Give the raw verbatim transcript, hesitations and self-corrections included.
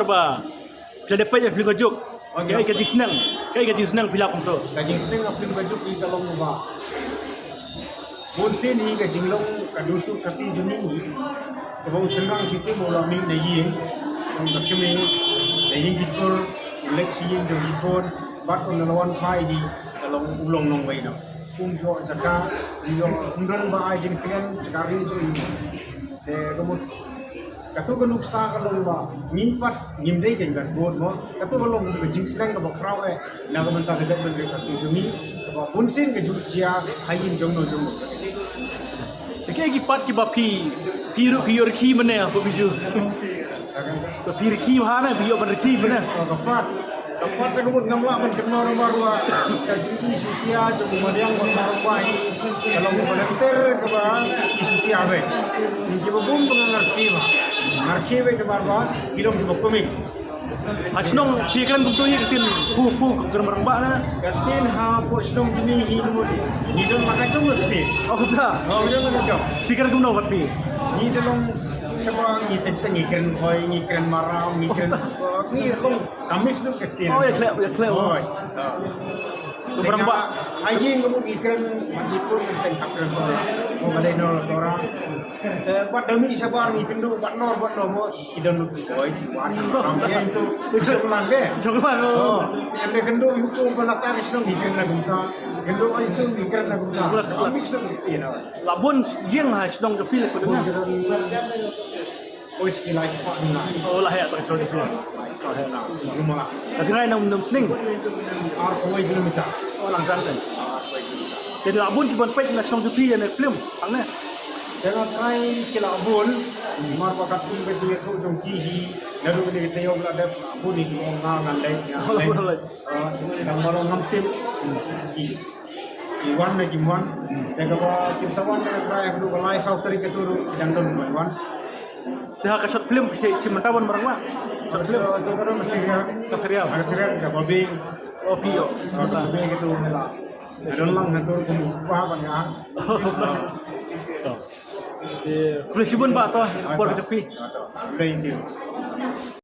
Ba phi la dep peit ïa ka film Ka Juk. Kaei ka jingsneng, kaei ka jingsneng phi la kumto? Ka jingsneng ka film Ka Juk hi ka long ba bun sien hi ka jinglong ka dustur Khasi jong ngi hi. Kaba u shynrang shisien u la mih na ïing jong ka kmie, na ïing ki kur, u leit sha ïing jong ki khun, bad u la wan phai hi ka long u long nongwei noh. Um shoh jaka, um don ba ai jingkren jaka ri jong ngi. Te ka mut Kato ka nuksa ka long ba ngim pat ngim dei kein ban bud mo. Kato ka long ka jingsneng kaba khraw eh na ka bynta ka jaitbynriew Khasi jong ngi, kaba bun sien ka ju jia ha ïing jong no jong no. Te kaei ki pat kiba phi, phi ruh phi ïoh rkhie mynne ha phi ju? Ba phi rkhie ha ne, phi ïoh ban rkhie mynne? Ka pat Ka pat ka mut ngam lah ban kynmaw namar ba ka jingïeit shutia jong u madiang ba ka ba hi ka long ba lynter kaba ïeit shutia bha. Ngi kiba bun ba nga rkhie bha. Nga rkhie bha namar ba ki long kiba kumne. Ha shnong phi kren kumto ïa ka ktien phu phu ka kren rangbah na? Ka ktien hapoh shnong jong ngi hi ka mut ngi don la ka jong ka ktien. Oh, kumta. Oh, ngi don la ka jong. Phi kren kumno bad phi? Ngi da long sha ba ngi teng teng ngi kren Khoi, ngi kren Mara, ngi kren, ngi long Ka mix tu ka ktien. Oh, ïa khleh, ïa khleh. Hooid. Ka rangbah. Ai jing ka mut ngi kren, ngi pun ka kren Sohra. Mo ka dei Nor Sohra. Eh, bad da mih shabar ngi kynduh bad Nor bad Nor mo ki don lut Khoi, ki wan. Ka mut tu. Jong lang de. Jong lang, oh. Oh, kan da kynduh ïa uto ba la ta ka shnong ngi kren na kumta. Kynduh ïa uto ngi kren na kumta. Ka mix tu ka ktien. La bun ïing ha shnong jong phi la kut na. Oi, shi lai spah na. Oh, la heh ta ka shnong jong phi. Ka jngai nang nym sning. Ar poi kilometer. Oh, lang jang kan. Te la bun ki ban peit na shnong jong phi ïa ne film hangne. Te nga trai ki la bun. Mar ba ka film ka jingïathuh jong ki hi. Naduh kane ka taïew la dep la bun ki ong nga ngan leit, ngan leit. Oh, la bun leit. Ah, nang ba long ngam tip. Ki Ki wan ne kim wan. Te kaba kim sa wan te ka krai haduh ka lai saw tarik katu ruh ki dang don ban wan. Te ha ka short film shi, shi mynta ban marang ma. Short film. Ka, ka don ka serial. Ka serial. Ka serial ka babe. Oh, phi ïoh. Ka babe katu mela. Ka don lang katu ruh kum ba ban nga. To. Te khublei shibun bah to. Por ka jong phi. Thank you.